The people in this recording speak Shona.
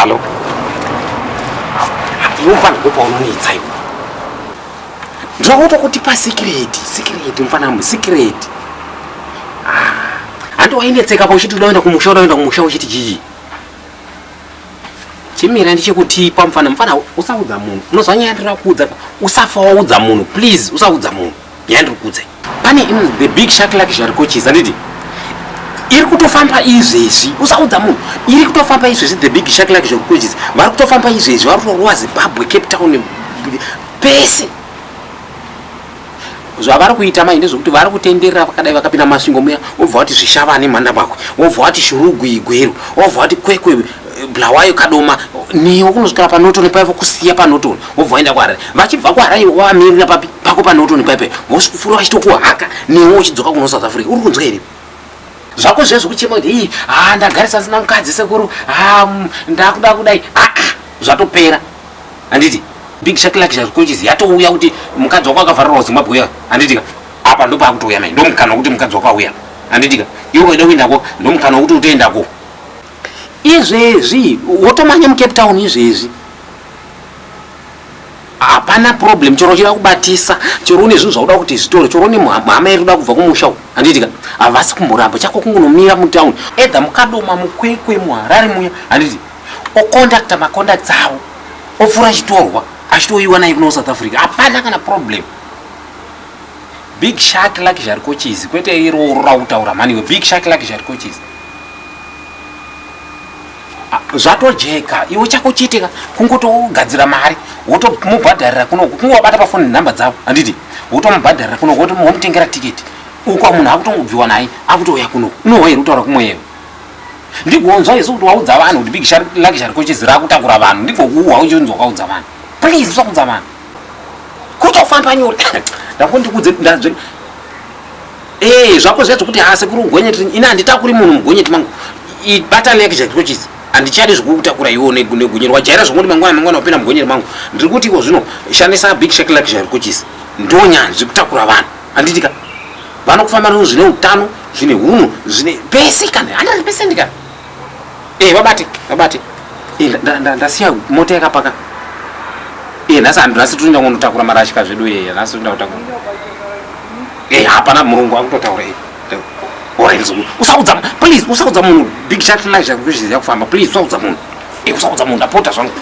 Hallo. Iwe mfana ndopaunonetsa iwe. Ndinokutokuti secret, secret mfana wangu, secret. Ah, handi wainetseka pa uchiti udaenda kumusha, udaenda kumusha uchiti chii? Chimira ndichikutipa mfana, mfana usaudza munhu. Unozwa nyaya ndiri kuudza, usafa waudza munhu, please usaudza munhu. Nyaya ndiri kuudza. Pane inonzi the big shark luxury coaches, handiti? Iri kutofamba izvezvi, usaudza munhu. Iri kutofamba izvezvi the big shark luxury coaches. Vari kutofamba izvezvi, vari kutorova Zimbabwe, Cape Town, pese. Zvavari kuita mai ndezvekuti vari kutenderera vakadai vakapinda Masvingo muya, wobva wati Zvishavane Mhandambakwe, wobva wati Shurugwi Gweru, wobva wati Kwekwe Bulawayo Kadoma, newe kunosvikira paNorton paipo, kusiya paNorton wobva waenda kuHarare. Vachibva kuHarare wavamirira papi pako paNorton paipo, vosvikufura vachitokuhaka newe uchidzoka kuno South Africa. Uri kunzwa here? Zvako zviya zvekuchema kuti ii ha ndagarisa ndisina mukadzi sekuru, ha ndakuda kudai, aa zvatopera handiti? Big Shark Luxury Coaches yatouya kuti mukadzi wako akavharirwa kuZimbabwe uya, handiti ka? Apa ndopaakutouya mai, ndomukana wekuti mukadzi wako auya, handiti ka? Iwe ukaida kuendako ndomukana wekuti utoendako izvezvi, wotomanya muCape Town izvezvi, hapana problem. Chero uchida kubatisa, chero une zvinhu zvauda kuti zvitore, chero une hama iri kuda kubva kumusha uku, handiti ka? Havasi kumboramba. Chako kungonomira mutown, either muKadoma, muKwekwe, muHarare muya, handiti? Ocontacta macontacts avo, opfuura achitorwa, achitoiwa naye kuno South Africa, hapana kana problem. Big Shark Luxury Coaches, kwete iroro rakutaura mhani iwe. Big Shark Luxury Coaches zvatojeka. Iwe chako chiitika kungotogadzira mari, wotomubhadharira kunoku, kungowabata pafoni nhamba dzavo, handiti? Wotomubhadharira kunoku, womutengera tiketi uko, munhu akutongobviwa naye, akutouya kunoku. Unohwa here kutaura kumweyewo? Ndigonzwa isu kuti waudza vanhu kuti Big Shark Luxury Coaches rakutakura vanhu, ndigokuhwa uchinzi wakaudza vanhu. Please usaudza vanhu, kutofamba nyore. Ndakondikudze ndazve zvako zviya zvekuti ha sekuru gonyeti, ini handitakuri munhu mugonyeti mangu. Ibata Luxury Coaches, handichadi zvekukutakura iwo negonyeti. Wajaira zvokuti mangwana mangwana wapinda mugonyeti mangu. Ndiri kuti iko zvino shandisa Big Shark Luxury Coaches, ndonyanzvi kutakura vanhu, handiti ka? Vanokufamba nazvo zvine utano, zvine hunhu, zvine pese kana 100% kana. Vabate, vabate. Ndasiya mota yakapaka. Nhasi nhasi tinoenda kunotakura marashika zvedu. Nhasi toenda kutakura. Hapana murungu akutotaura. Alright, usaudza, please usaudza munhu. Big Shark Luxury Coaches yakufamba, please usaudza munhu. Usaudza munhu, ndapota zvangu.